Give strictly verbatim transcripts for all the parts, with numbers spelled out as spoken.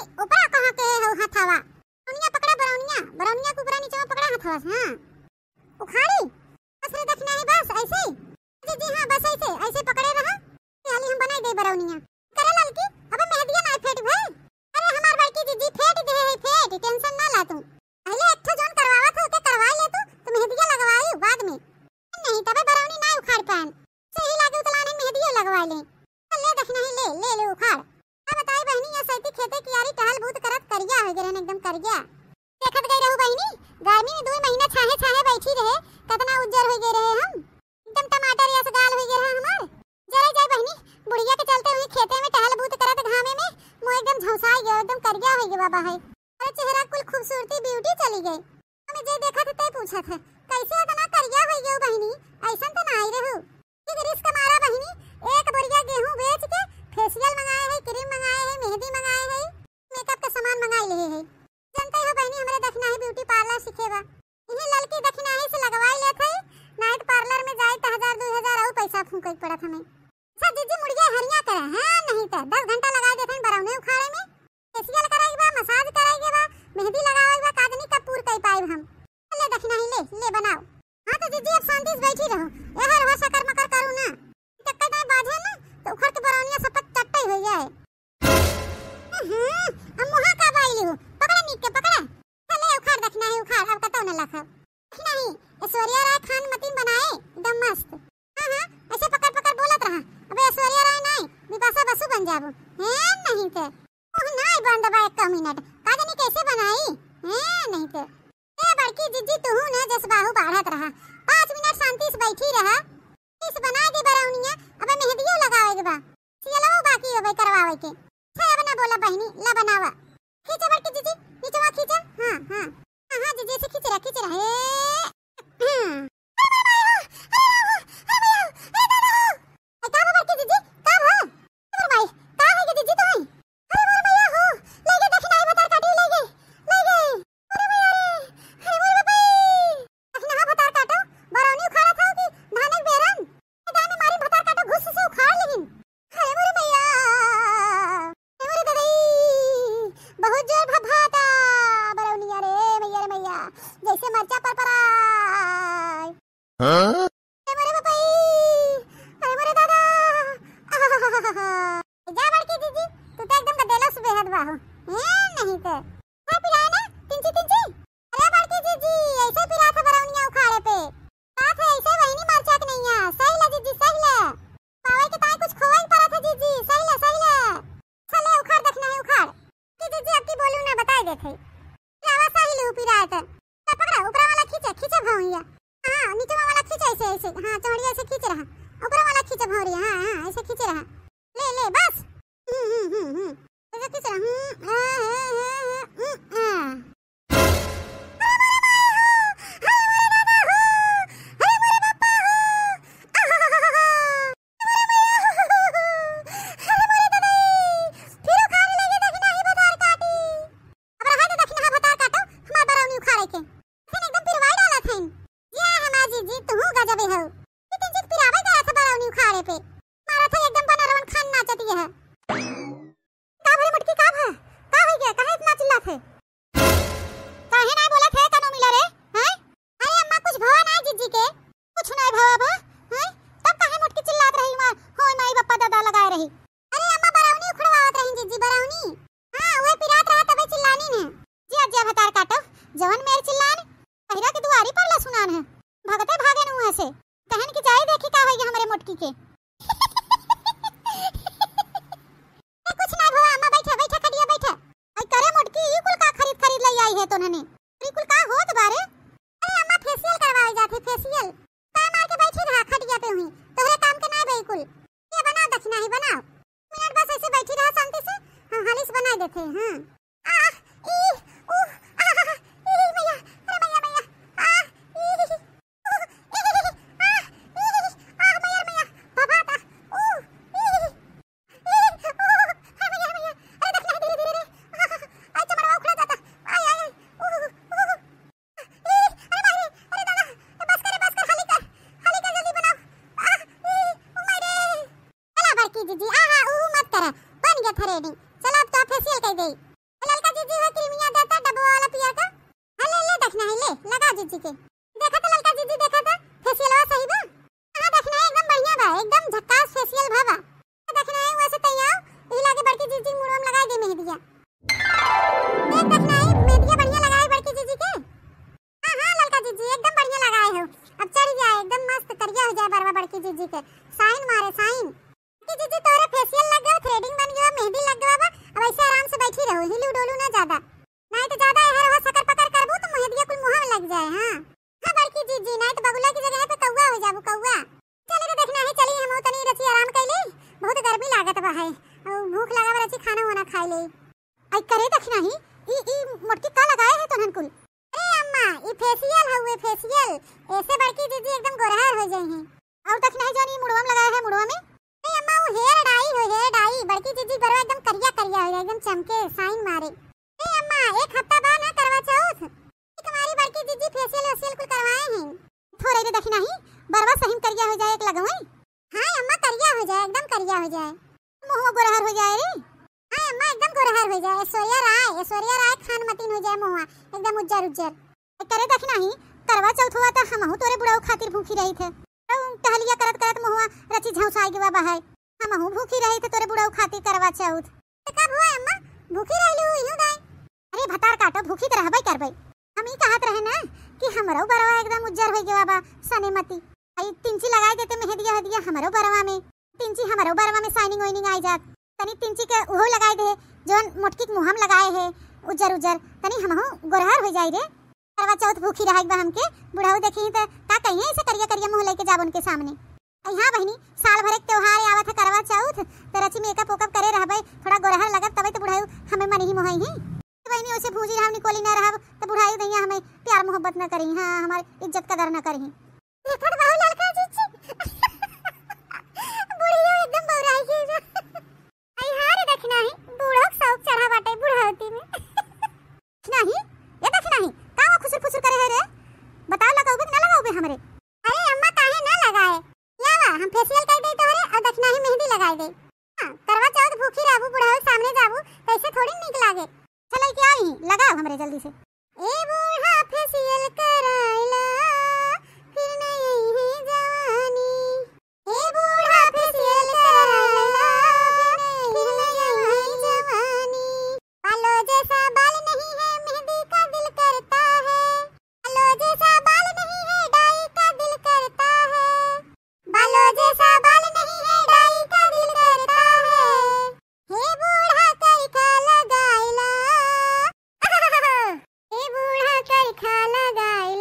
ऊपरा कहाँ के है हथवा? बरौनिया पकड़ा, बरौनिया, बरौनिया के ऊपरा नीचवा पकड़ा हथवा से, हाँ। उखाड़ी? बस रे दखिनाही, बस ऐसे ही। जी, जी, हाँ, बस ऐसे, ऐसे पकड़े रहा। हाली हम बनाई दे बरौनिया। करे ललकी, अबे मेहदिया नाई फेट भई। अरे हमार बड़की जीजी फेट दे है, फेट, tension ना ला तू। पहले एक ठो जौन करवावत हो, ओके करवाई ले तू, तो मेहदिया लगवाई बाद में। नहीं, तबे बरौनी नाई उखाड़ पाएन। सही लागे उतलाने मेहदियो लगवा ले। ले दखिनाही, ले, ले, ले उखाड़। का बताई बहिनी, ये सैती खेते कियारी टहल बूत करत करिया होइ गए रहन, एकदम करिया। देखत गई रहू बहिनी, गर्मी में दुई महीना छाहे छाहे बैठी रहे, कतना उज्जर होइ गए रहे हम, एकदम टमाटर यस गाल होइ गए रहे हमार। जरे जाए बहिनी, बुढ़िया के चलते वही खेते में टहल बूत करत घामे में मोर एकदम झौंसाई गयो, एकदम करिया होइ गयो बाबा है। अरे चेहरा कुल खूबसूरती beauty चली गई। हमें जे देखत है ते पूछत है, कैसे इतना करिया होइ गयो बहिनी, ऐसन तो ना आई रहू। एक risk मारा बहिनी, एक बोरिया गेहूं बेच के facial मंगाए है, cream मंगाए है, मेहंदी मंगाए है, makeup का सामान मंगाई ले है। जनते हो बहिनी, हमरे दखिनाही beauty parlour सीखे बा। इहे ललकी दखिनाही से लगवाई लेत है, night parlour में जाए त हजार दुई हजार और पैसा फूंके के पड़त हमें। अच्छा जीजी, मुड़िया हरिया करे, हाँ नहीं त दस घंटा लगाए देत हैं बरौने उखाड़े में। Facial कराई बा, massage कराई बा, मेहंदी लगावे बा, काजनी कब पूर कई पाइब हम। ले दखिनाही, ले, ले बनाओ। हाँ तो जीजी, अब शांति से बैठी रहो, एहर हो सकर मकर करू ना। चक्कर ना बाझे ना, तो उखड़ के बरौनिया सब चट्टे हो जाए। हम्म, अब मुहा का बाई लिहू, पकड़ा नीक के पकड़ा। चले उखाड़ दखिनाही उखाड़, अब कतौ न लखब। दखिनाही, ऐश्वर्या राय खान मतीन बनाए, एकदम मस्त। हाँ, हाँ, ऐसे पकड़ पकड़ बोलत रहा। अबे ऐश्वर्या राय नाई, बिपाशा बसु बन जाबू। हैं, नहीं ते। मुँह नाई बंद बा एक मिनट, का जानी कैसे बनाई? हैं, नहीं ते। ए बड़की जीजी, तुहू ने जस बाहु बाढ़त रहा। पाँच मिनट शांति से बैठी रहा। इस बनाए दी बरौनिया, अबे मेहंदियो लगावे के बा। सियलवो बाकी होबे करवावे के। छे अब ना बोला बहिनी, ला बनावा। खींचा बड़की जीजी, नीचवा खींचा। हाँ, हाँ। हाँ, हाँ, जीजी से खींच रहा, खींच रहा। ए, हम्म। अरे माई हो, अरे बाबू, अरे भैया, अरे दादा हो। ए, का बा बड़की जीजी, का बा? अरे माई, का होइ गए जीजी तोहई? अरे मोर मैया हो, ले गए दखिनाही भतार काटी, ले गए, ले गए। अरे मैया रे, अरे मोर बाबा। दखिनाहा भतार काटो, बरौनी उखाड़ा था कि धाने के बेरन? ए दाने मारी भतार काटो, घुस से उखाड़ लेहिन। अरे मोर मैया, अरे मोर ददई, बहुत जोर भभाता बरौनिया रे, मैया रे मैया, जैसे मरचा पर पराय। हाँ? अरे मोरे बाबई, अरे मोरे दादा। जा बड़की जीजी, तू तो एकदम गदेला सुबेहत बाहू। ए, नहीं तो। हाँ, पिराए ना, तिंची, तिंची। अरे बड़की जीजी, ऐसे पिरात है बरौनिया उखाड़े पे। बात है ऐसे वही नहीं मरचा के नहीं है। सही ले जीजी, सही ले। पावे के ताई कुछ खोवे के परत है जीजी, सही ले, सही ले। चले उखाड़ दखिनाही उखाड़। कि जीजी अब की बोलू ना बताई देत है। पिरावा सही ले पिरात है। पकड़ा, ऊपरा वाला खींचे, खींचे भौंरिया। हाँ, नीचे वाला खींचे ऐसे, ऐसे। हाँ, चौड़िया ऐसे खींच रहा। ऊपर वाला खींचे भौंरिया, हाँ, हाँ, ऐसे खींच रहा। ले, ले, बस। हम्म, हम्म, हम्म, हम्म। ऐसे खींच रहा। हम्म, आ, आ, आ, आ, हम्म, आ। अरे मोरे माई हो, अरे मोरे दादा हो, अरे मोरे बापा हो। आहाहाहा। अरे मोरे ददई, फिर उखाड़ लेगे दखिनाही भतार काटी। अब रहा दे दखिनाहा भतार काटो, हमार बरौनी उखाड़े के। फिर एकदम पिरवाई डालत हईन। या हमार जीजी, तुहू गजबे हो। कितनी चीज पिरावे गया था बरौनी उखाड़े पे। मारा था एकदम बनरवन खान नाचत ये है। का भरे मोटकी, का भा? का हो गया? काहे इतना चिल्लात है? काहे ना बोलत है तनु मिला रे? हैं? अरे अम्मा, कुछ भवा ना जीजी के? कुछ ना भवा बा? हैं? तब काहे मोटकी चिल्लात रही वहाँ? होय माई बप्पा दादा लगाए रही। अरे अम्मा, बरौनी उखड़वावत रही जीजी, बरौनी। हाँ, वह पिरात रहा तबे चिल्लानी ने। जिया जिया भतार काटो, जवन मेर चिल्लान, पहिरा के दुआरी पर लसुनान है। भगते भागे नु वहाँ से। कहन की जाई देखी का होई हमरे मोटकी के। ए, कुछ ना भवा, अम्मा बैठा, बैठा, खटिया बैठा। आई करे मोटकी, ई कुल का खरीद, खरीद ले आई है तोन्हने? ई कुल का होत बारे? अरे अम्मा, facial करवावे जात है, facial। का मार के बैठी रहा खटिया पे हुई, तोहरे काम के ना बे कुल। ये बनाओ दखिनाही, बनाओ। मिनट बस ऐसे बैठी रहा शांति से, हम हाली से बनाई देते हैं, हाँ। आ, ई, ऊ, आ, ई, मैया, अरे मैया, मैया, आ, ई, ऊ, ई, आ, ई, आ, मैया, मैया, बाबा ता, ऊ, ई, ई, ऊ, अरे मैया, मैया, अरे देखना है धीरे, धीरे रे, आ, आ, आ, चमड़वा उखड़ा जाता, आय, आय, आय, ऊ, ऊ, ई, अरे माई रे, अरे दादा, ए, बस कर, बस कर, हाली कर, हाली कर, जल्दी बनाओ। आ, ई, ओ माई रे। चला बड़की जीजी, आहा, ऊ मत करा, बन गया था ready। चला अब तो facial कर दे। ये क्रीमिया देता डब्बा वाला पिया का। हाँ, ले, ले दखिनही, ले, लगा जीजी के। देखा तो ललका जीजी, देखा तो, फेशियलवा सही बा? हाँ दखिनही, एकदम बढ़िया बा, एकदम झक्कास फेशियल भा बा। दखिनही, वैसे तैयार, यही लागे बड़की जीजी मुड़वा में लगाई दे मेहंदिया। देख दखिनही, मेहंदिया बढ़िया लगाई बड़की जीजी के। हाँ, हाँ, ललका जीजी, एकदम बढ़िया लगाए हो। अब चढ़ जाए, एकदम मस्त करिया हो जाए बरवा बड़की जीजी के। साइन मारे, साइन। बड़की जीजी, तोरे फेशियल लग गयो, थ्रेडिंग बन गयो, मेहंदी लग गयो बा। अब ऐसे आराम से बैठी रहो, हिलू डोलू ना ज्यादा। नहीं तो ज्यादा एहर ओहर सकर पकर करबू तो मेहंदिया कुल मुँह में लग जाए। हाँ। हाँ, बड़की जीजी, नहीं तो बगुला की जगह पे कौआ हो जाबू, कौआ। चले तो दखिनही, चली हम तनी रची आराम कैली, बहुत गर्मी लागत बा है। और भूख लगा बा, रची खाना वाना खाई ले। आई करे दखिनही, ई, ई मोटकी का लगाए है तोहन कुल? अरे अम्मा, ई फेशियल हउए, फेशियल। ऐसे बड़की जीजी एकदम गोरहर हो जाई हैं। और दखिनही जौन ई मुड़वा में लगाए है, मुड़वा में? अरे अम्मा, वो हेयर डाई हो, हेयर डाई। बड़की जीजी बरवा एकदम करिया करिया हो जाए, एकदम चमके, साइन मारे। अरे अम्मा, एक हफ्ता बाद ना करवा चौथ। एक हमारी बड़की जीजी फेशियल वेशियल कुल करवाए हैं। थोड़े रे दखिनही, बरवा सही में करिया हो जाए, एक लगवाई। हाँ अम्मा, करिया हो जाए, एकदम करिया हो जाए। मुँह गोरहर हो जाए रे। हाँ अम्मा, एकदम गोरहर हो जाए। ऐश्वर्या राय, ऐश्वर्या राय खान मतीन हो जाए मुँह, एकदम उज्जर उज्जर। ए, करे दखिनही, करवा चौथ हुआ त हमहू तोरे बुढ़ऊ खातिर भूखी रही थे। तो टहलिया करत करत मुँहवा रची झौंसाई गवा बहाय। हमहू भूखी रही थे तोरे बुढ़ऊ खातिर करवा चौथ। तो कब हुआ अम्मा? भूखी रहलू, यूं दाई। अरे भतार काटो, भूखी तो रहबे करबे। हम ई कहत रहे ना कि हमरो बरवा एकदम उज्जर हो गवा बा, सने मती। आई तिंची लगाई देते मेहदिया हदिया हमरो बरवा में, तिंची हमरो बरवा में साइनिंग वाइनिंग आई जात। तनी तिंची के उहो लगाई दे, जौन मोटकी के मुँह में लगाए है, उज्जर उज्जर, तनी हमहू गोरहर हो जाई रे। करवा चौथ भूखी रहे बा हमके, बुढ़ऊ देखी त का कहिए, ऐसे करिया करिया मुँह लेके जाब उनके सामने। आई हाँ बहिनी, साल भर एक त्योहार आवत है करवा चौथ, त रची मेकअप वेकअप करे रहबे, थोड़ा गोरहर लगब, तबे तो बुढ़ऊ हमें मनही मोहई ही। तो बहिनी, वैसे भूजी रहब, निकोली ना रहब, तो बुढ़ऊ दैया हमें प्यार मोहब्बत ना करी, हाँ, हमार इज्जत कदर ना करी। देखत बाहु ललका जीजी। बुढ़िया एकदम बौराई गई बा। आई हाँ रे दखिनही, बूढ़ो के शौक चढ़ा बाटे बुढ़ौती में। दखिनही, ए दखिनही, का वो खुसुर फुसुर करे है रे? बताओ, लगाउबे कि ना लगाउबे हमरे? अरे अम्मा, काहे ना लगाए? या वा, हम फेशियल कर दे तोहरे और दखिनही मेहंदी लगाई दे। हाँ, करवा चौथ भूखी रहबू, बुढ़ऊ के सामने जाबू, कैसे थोड़ी नीक लागे। चलो क्या ही, लगाओ हमरे जल्दी से। ए बूढ़ा फेशियल कराइला, फिर नहीं है जवानी। ए बूढ़ा फेशियल कराइला, फिर नहीं है जवानी। बालों जैसा बाल नहीं है, मेहंदी का दिल करता है। बालों जैसा बाल नहीं है, डाई का दिल करता है। बालों जैसा बाल नहीं है, डाई का दिल करता है। हे बूढ़ा कई का लगाइला। हे बूढ़ा कई का लगाइला।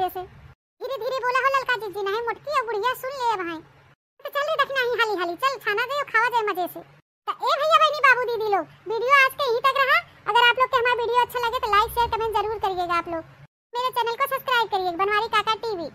से। धीरे धीरे बोला हो ललका जीजी, नहीं मोटकी और बुढ़िया सुन ले अब हैं। तो चल रे दखिना ही हाली हाली, चल छाना दे और खावा जाए मजे से। तो ए भैया बहनी बाबू दीदी लोग, वीडियो आज के यहीं तक रहा। अगर आप लोग के हमारा वीडियो अच्छा लगे तो लाइक शेयर कमेंट जरूर करिएगा आप लोग। मेरे चैनल को सब्सक्राइब करिए बनवारी काका टीवी।